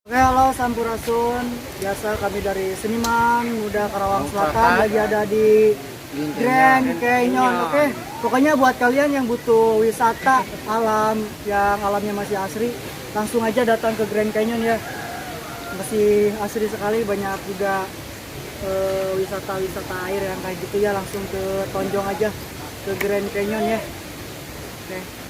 Oke, halo Sampurasun. Biasa kami dari Seniman Muda Karawang Selatan lagi ada di Grand Canyon. Oke, pokoknya buat kalian yang butuh wisata alam yang alamnya masih asri, langsung aja datang ke Grand Canyon ya. Masih asri sekali, banyak juga wisata-wisata air yang kayak gitu ya. Langsung ke Tonjong aja ke Grand Canyon ya. Oke.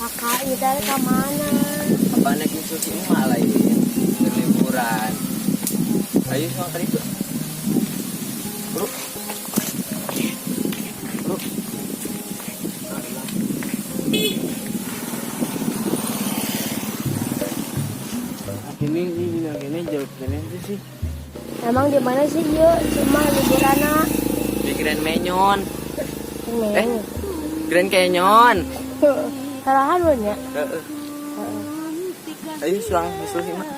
Kakak, kita ke mana? Apa naik nyusul si emak lah ini liburan. Ayo sama tadi itu. Bro. Bro. Ini jauh gini sih. Emang di mana sih yuk? Cuma liburan. Di Grand Canyon. Eh, Grand Canyon. Salahan lu nya. Heeh. Ayo suang nyusul si emak.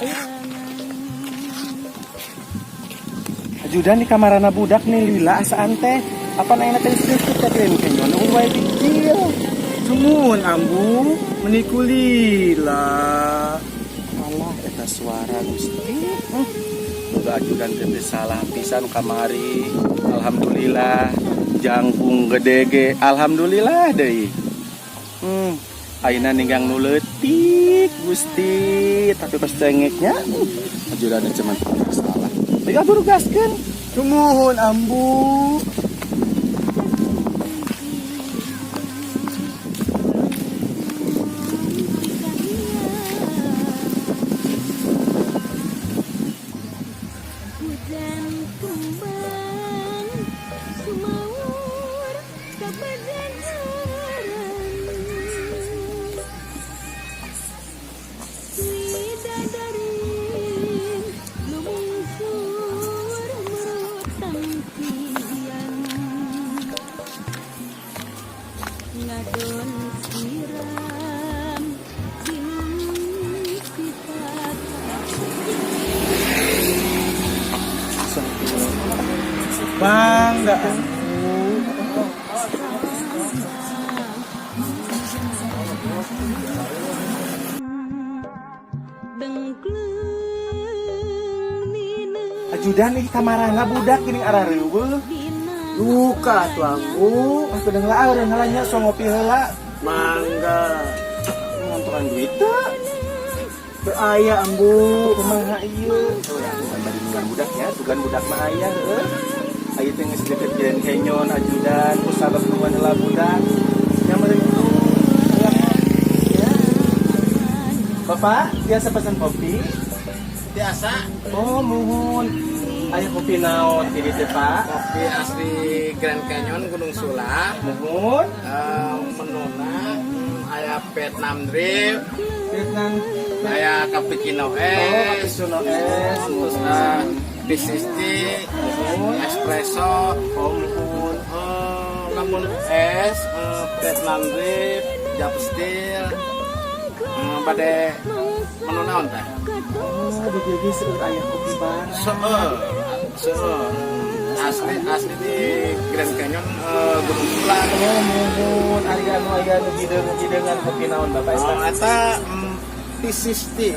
Ajudan di kamarana budak nih lila asaan teh. Apa nanya teh sedikit ka Grand Canyon euweuh wae bijil. Sumuhun, Ambu, meni ku lila. Alah, eta suara Gusti. Boga ajudan teh salah pisan kamari. Alhamdulillah jangkung gede ge. Alhamdulillah deui. Ayeuna ninggang nu leutik Gusti, tapi pas cengeknya ajudan cuman salah. Ayo buru gaskeun. Sumuhun, Ambu. Hujan kembang sumaur kabeneran, widadari lumungsur merutang tiang ngadon siram jeung sifat. Bangga, Ambu. Dengkleng nina. Ajudan, ih, kamarana budak geuning arah reuweuh. Duka tuh, Ambu. Ah, kedeung lah, urang heula nya, so ngopi heula. Mangga. Ngantoran duit teu? Teu aya, Ambu. Kumaha ieu? Oh ya, bukan bari nungguan budak ya, sugan budak mah aya heueuh. Aya teh geus deket Grand Canyon ajudan, ku sabab nungguan heula budak. Nya meureun itu. Ya. Bapak, biasa pesan kopi? Biasa. Oh, muhun. Aya kopi naon di dieu, Pak? Kopi asli Grand Canyon Gunung Sula. Muhun. Menuna aya Vietnam Drip, Vietnam. Aya cappuccino Oh, es, cappuccino es. Terus V60, Muhun. Espresso, Oh, muhun. Lamun es, Vietnam Drip, Jap Steel, bade menu naon teh? Oh, di dieu ge seueur aya kopi barat. Seueur, seueur. Asli asli di Grand Canyon Gunung Sula. Oh, muhun. Ari anu aya nu hideung-hideungan kopi naon, Bapak? Oh, eta V60.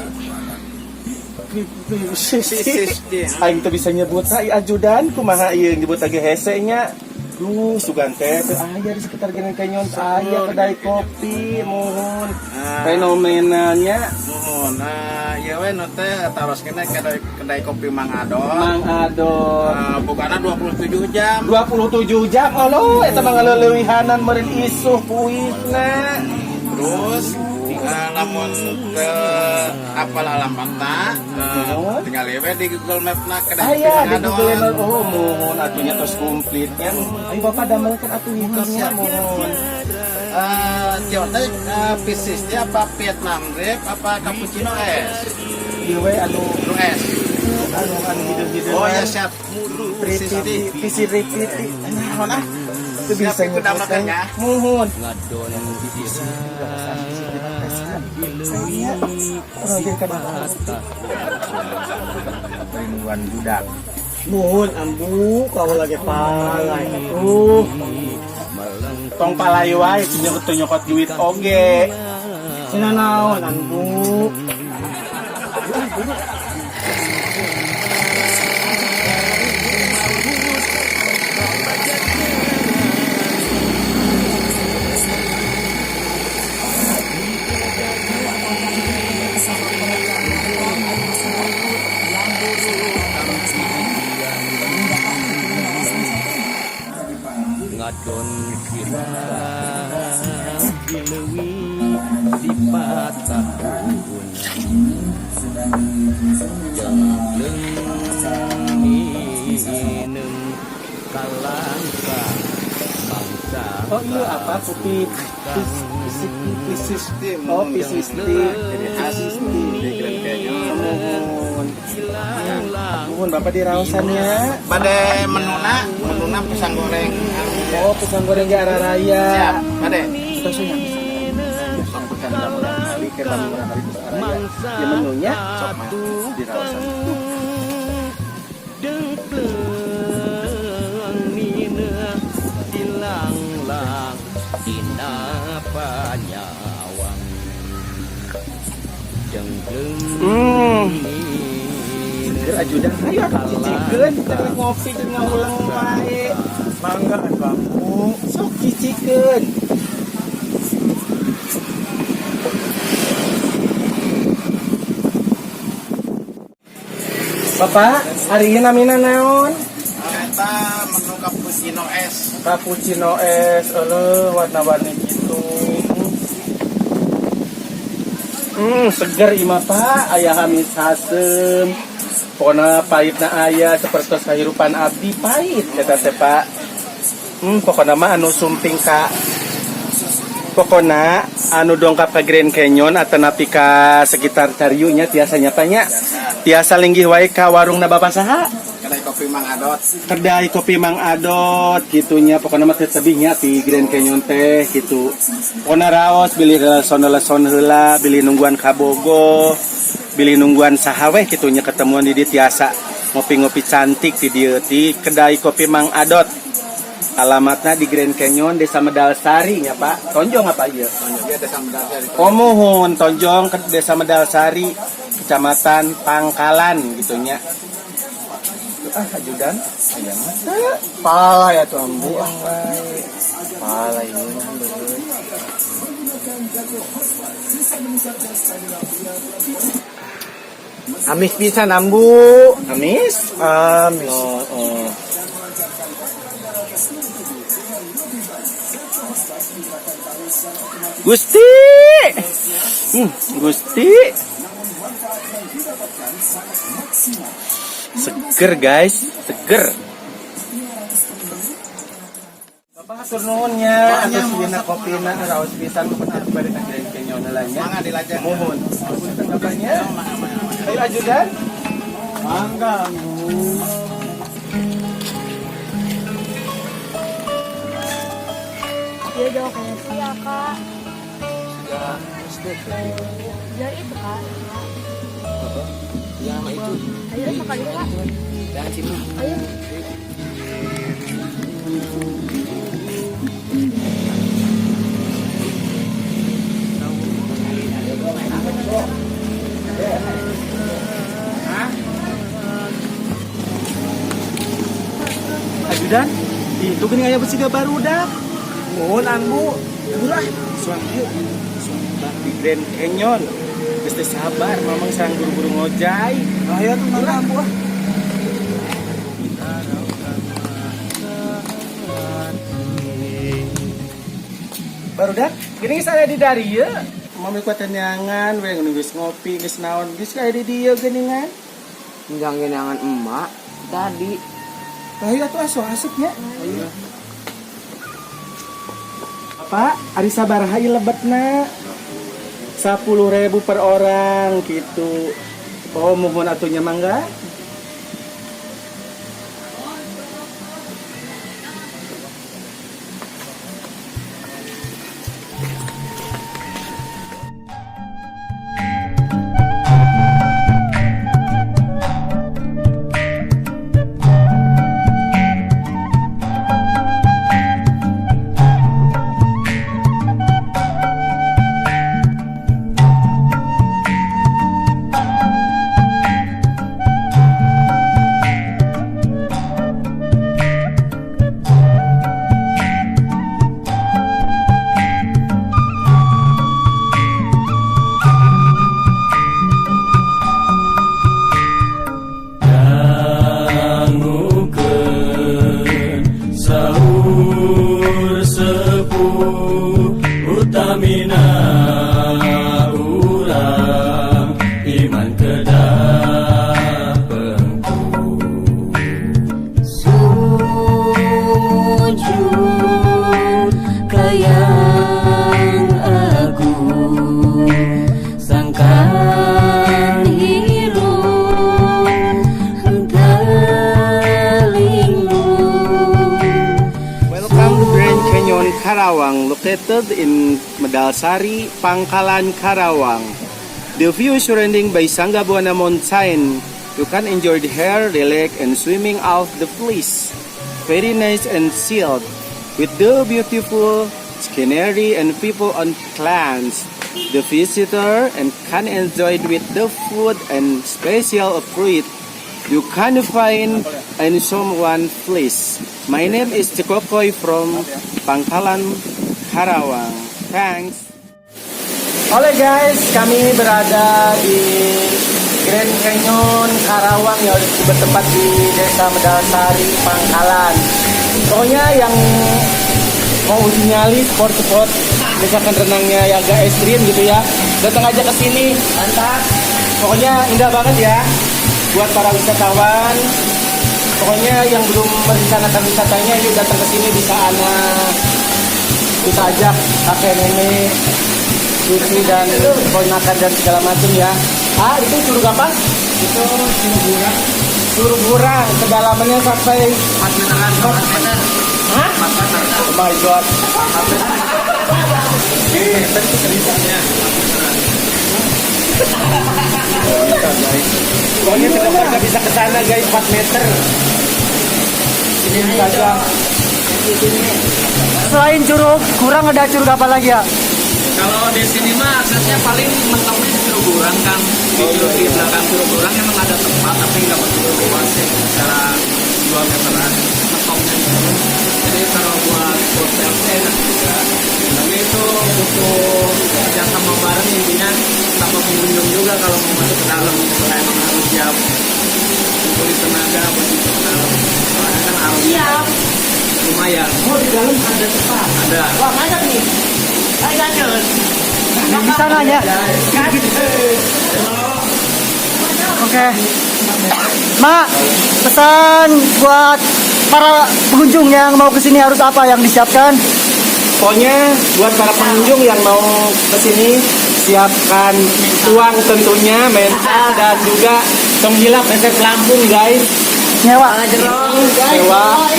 V60. Aing teu bisa nyebut ai ajudan, kumaha ieu nyebut lagi hese nya. Duh, sugan teh teu aya di sekitar Grand Canyon, teu aya kedai kopi, mohon. Nah. Fenomenalnya Nuhun. Nah, ieu we nu teh taroskeun kedai kedai kopi Mang Adot. Mang Adot. Eh, bukana 27 jam. 27 jam, alo, eta mah ngaleuwihanan meureun isuh kuisna. Terus lamun ke apal alamatna, Nuhun. tinggal we di Google Map na kedai kopi Aya Mang di Adot. Google Map, oh mohon atunya tos komplitnya. Ayo Bapak damelkeun atuh hidungnya mohon. Eh, teh pisisnya apa Vietnam Drip apa cappuccino es? Ieu we anu Nu es. anu anu hideung-hideung. Oh ya siap. Ripiti, visi ripiti. Naon ah? Teu Siap, bisa ikut damelkeun ya. Muhun. Ngadon Rinduan budak. Nuhun ambu, kau lagi palai atuh. Tong palai wae nyokot nyokot duit oge. Cenah naon ambu. Ngadon sirah dileuwi di patahun jengkleng ninem kalangkang bangsa. Oh iya apa kopi pisisti, oh pisisti, Jadi khas pisisti. di Grand Canyon. Mohon. Mohon Bapak di raosannya. Bade menuna, menuna pisang goreng. Oh, pisang goreng di arah raya. Siap, bade. Terus yang pisang kali ke lamun kali terus arah raya. Ya menunya sok mah di raosan. Dengkleng nina dilanglang dina panyawang jengkleng nina Seger ajudan ayo atuh cicikeun kita rek ngopi jeung ngahuleng wae. Mangga atuh ambu. Sok cicikeun. Bapak, hari ini namina naon? Eta menu cappuccino es. Cappuccino es, euleuh warna-warni gitu. Seger imah Pak, aya hamis haseum. Pokona pahitna aya sapertos kahirupan abdi pahit eta teh Pak. Pokona mah anu sumping ka pokona anu dongkap ka Grand Canyon atau napi ka sekitar Cariu nya tiasa nyatanya tiasa linggih wae ka warungna Bapak saha? Kedai kopi Mang Adot. Kedai kopi Mang Adot gitunya pokoknya mah teu tebihnya di Grand Canyon teh gitu pokoknya raos bilih leson-leson heula bilih nungguan kabogo bilih nungguan saha weh gitunya ketemuan di dieu tiasa ngopi-ngopi cantik di dieu di kedai kopi Mang Adot, alamatnya di Grand Canyon Desa Medalsari nya Pak. Tonjong apa ieu? Dia Desa Medalsari. Oh muhun Tonjong ke Desa Medalsari, Kecamatan Pangkalan gitunya. Ah ajudan aya mah teu. Palai atuh ambu. Ah. Palai ngeunah leuh. Amis pisan ambu. Amis? Amis. Oh, oh. Gusti. Gusti. Seger guys, seger. Bapak hatur nuhun nya, atas dina kopina raos pisan pokona atuh bade ka Grand Canyon heula nya. Mangga dilajeng. Muhun. Punten bapaknya. Ayo ajudan. Mangga ambu. Dia jauh kayak sih ya kak. Ya itu kak. Yang itu Ayo sekali kak. jangan sini. Ayo. Ajudan. Itu gini aya besiga barudak. Mohon ambu. Murah. Suang yuk. Suang di Grand Canyon. Geus teu sabar, mamang sareng buru-buru ngojay. Ayo tuh mana ambu ah. Barudak, gini geus aya di dieu. Mami kuat neangan we geus ngopi, geus naon, geus aya di dieu geuningan. Jangan emak tadi. Ayo atuh asuh asupnya. Pak, ari sabaraha ieu lebetna? 10.000 per orang gitu. Oh, mohon atunya mangga. Dangukeun saur sepuh utamina urang iman kedah pengku. Sujud kayang agung sangkan hirup henteu linglung. Welcome to Grand Canyon Karawang, located in Medalsari, Pangkalan, Karawang. The view surrounding by Sanggabuana Mountain. You can enjoy the air, relax, and swimming out the place. Very nice and sealed, with the beautiful scenery and people on plants. The visitor and can enjoy it with the food and special fruit you can find in someone place. My name is Cekokoy from Pangkalan, Karawang. Thanks. Halo guys, kami berada di Grand Canyon Karawang ya, bertempat di Desa Medalsari, Pangkalan. Pokoknya yang mau uji nyali sport-sport, misalkan renangnya yang agak ekstrim gitu ya, datang aja ke sini, mantap. Pokoknya indah banget ya buat para wisatawan. Pokoknya yang belum merencanakan wisatanya, yuk datang ke sini, bisa anak, bisa ajak kakek nenek, cuci dan ponakan dan segala macam ya. Ah, itu curug apa? Itu curug burang. Curug burang, kedalamannya sampai 4 meter. Hah? 4 meter. Oh my god. Pokoknya kita nggak bisa ke sana guys, 4 meter. Ini saja. Selain curug, kurang ada curug apa lagi ya? Kalau di sini mah aksesnya paling mentoknya di Curug Urang kan. Di curug di belakang Curug Urang emang ada tempat tapi nggak begitu luas sih, secara 2 meteran mentoknya gitu. Jadi kalau buat sport selfie enak juga. Tapi itu butuh kerja sama bareng intinya sama pengunjung juga kalau mau masuk ke dalam. Soalnya emang harus siap kumpulin tenaga buat masuk ke dalam. Soalnya kan arusnya lumayan. Oh, di dalam ada tempat. Ada. Wah, banyak nih. Ayo lanjut. Bisa nanya. Oke. Mak, pesan buat para pengunjung yang mau kesini harus apa yang disiapkan? Pokoknya buat para pengunjung yang mau kesini siapkan uang tentunya, mental dan juga tong hilap resep Lampung guys. Nyewa. Sewa.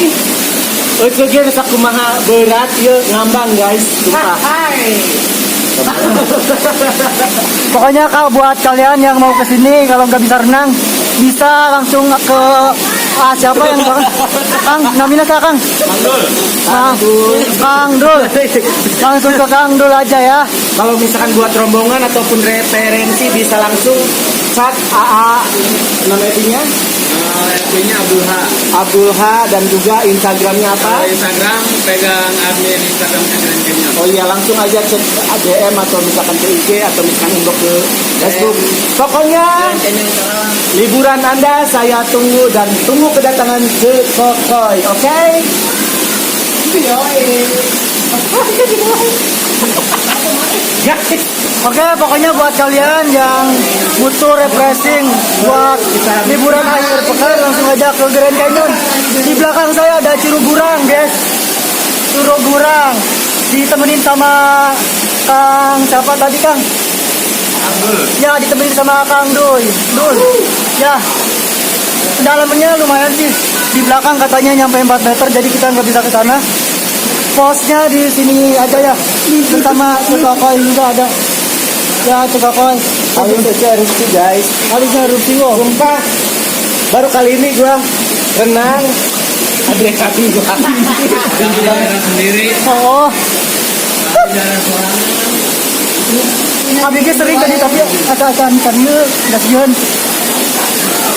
Eueuh ge sakumaha berat ieu ngambang guys, sumpah. Pokoknya kalau buat kalian yang mau kesini kalau nggak bisa renang bisa langsung ke siapa yang Kang, namanya siapa Kang? Kang Dul. Kang Dul. Langsung ke Kang Dul aja ya. Kalau misalkan buat rombongan ataupun referensi bisa langsung chat AA nama itunya. FB-nya Abdul H. Abdul H dan juga Instagramnya apa? Instagram pegang admin Instagramnya Grand Canyon. Oh iya, langsung aja cek DM atau misalkan ke IG atau misalkan inbox ke Facebook. Pokoknya liburan Anda saya tunggu dan tunggu kedatangan Ceu Kokoy, oke? Yoi. Guys, Oke, pokoknya buat kalian yang butuh refreshing buat liburan akhir pekan langsung aja ke Grand Canyon. Di belakang saya ada Curug Gurang, guys. Curug Gurang. Ditemenin sama Kang siapa tadi, Kang? Ya, ditemenin sama Kang Dul. Dul. Ya. Kedalamannya lumayan sih. Di belakang katanya nyampe 4 meter, jadi kita nggak bisa ke sana. Posnya di sini aja ya. Bersama Ceu Kokoy juga ada. Ya, Ceu Kokoy. Harus aja erupsi guys. Harusnya erupsi wo. Sumpah, baru kali ini gua renang adrenalin gua. Dan daerah sendiri. Oh, Daerah sorangan. ABG sering tadi tapi asa-asan kan ieu geus sieun.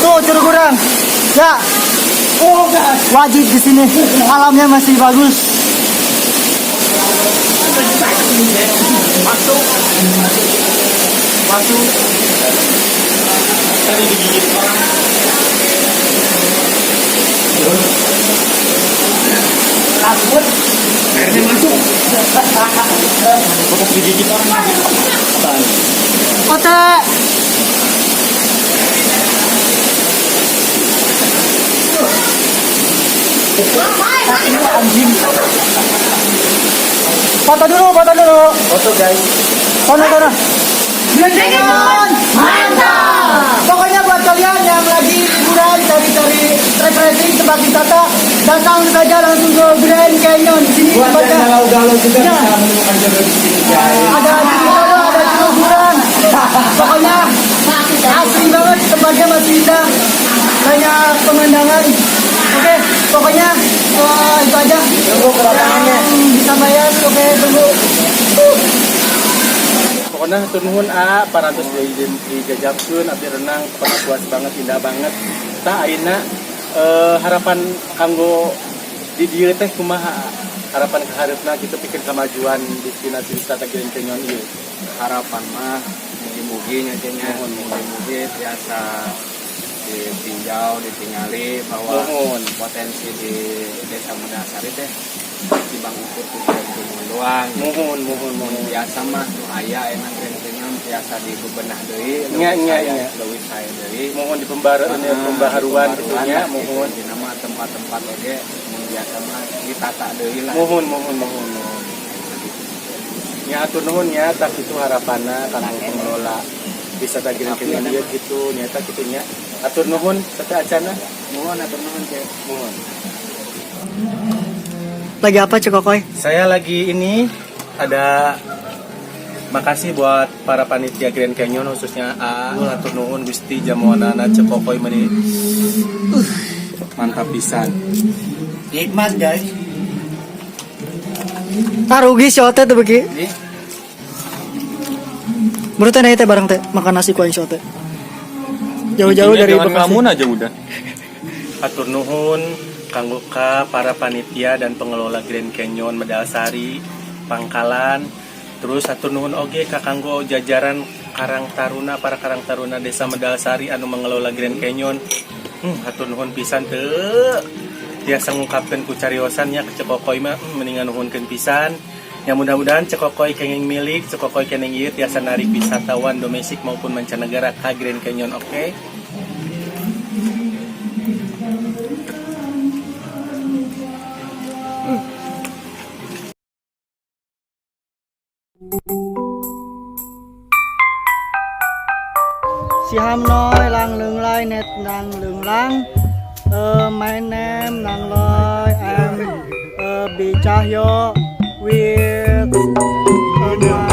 Tuh Curug Gurang. Ya. Oh, wajib di sini. Alamnya masih bagus. Masuk, masuk. Tadi digigit orang. Takut. Airnya masuk. Bekas digigit orang. Oce. Anjing. Foto dulu, foto dulu. Foto guys. Sono, sono. Grand Canyon. Mantap. Pokoknya buat kalian yang lagi liburan cari-cari refreshing tempat wisata, datang saja langsung ke Grand Canyon. Di sini Buat yang tempatnya galau-galau juga Ya. bisa menemukan jodoh di sini guys. Ada Curug, ada Curug Gurang. Pokoknya asri banget tempatnya, masih indah, banyak pemandangan. Oke, pokoknya itu aja. Tunggu kedatangannya. Yang bisa bayar, oke tunggu. Pokoknya hatur nuhun a parantos di dijajabkeun abdi renang, pokoknya puas banget, indah banget. Tah, ayeuna harapan kanggo di dieu teh kumaha? Harapan kahareupna gitu pikeun kemajuan destinasi wisata Grand Canyon ieu. Harapan mah mugi-mugi nya nya Mohon, mohon. Mugi-mugi tiasa ditinjau, ditingali bahwa Mohon. Potensi di Desa Medalsari teh tibang ukur ku Grand Canyon doang. Mohon, mohon, mohon. Biasa mah nu aya enak Grand Canyon tiasa dibebenah deui, Nya, leuwih nya, sae, nya. leuwih sae deui. Mohon dipembaruan ya, pembaharuan gitu nya, lah, mohon. Gitu. Dina mah tempat-tempat oge mun biasa mah ditata deui lah. Mohon, mohon, mohon, mohon. Ya, hatur nuhun ya, tah itu harapanna kanggo pengelola wisata Grand Canyon ieu gitu, nyata kitu nya. Hatur nuhun sateuacanna. Mohon, hatur nuhun, Cek. Mohon. Lagi apa, Ceu Kokoy? Saya lagi ini ada makasih buat para panitia Grand Canyon, khususnya A. Hatur nuhun Gusti, jamuanana Ceu Kokoy meni mantap pisan. Nikmat guys. Ah, rugi si Ote tuh beki. Menurut teh teh bareng teh makan nasi kuah si Ote. Jauh-jauh dari Jangan Bekasi. ngelamun aja udah. Hatur nuhun kanggo ka para panitia dan pengelola Grand Canyon Medalsari Pangkalan. Terus hatur nuhun oge ka kanggo jajaran Karang Taruna, para Karang Taruna Desa Medalsari anu mengelola Grand Canyon. Hatur nuhun pisan, teu tiasa ngungkapkeun ku cariosan nya ke Ceu Kokoy mah, mendingan nuhunkeun pisan. Ya, mudah-mudahan Ceu Kokoy kenging milik Ceu Kokoy kenging ieu tiasa narik wisatawan domestik maupun mancanegara ka Grand Canyon, oke? Okay? Si Ham Noi lang lưng lai net nang lưng lang. My name Nang Loi, I'm Bi Cahyo with my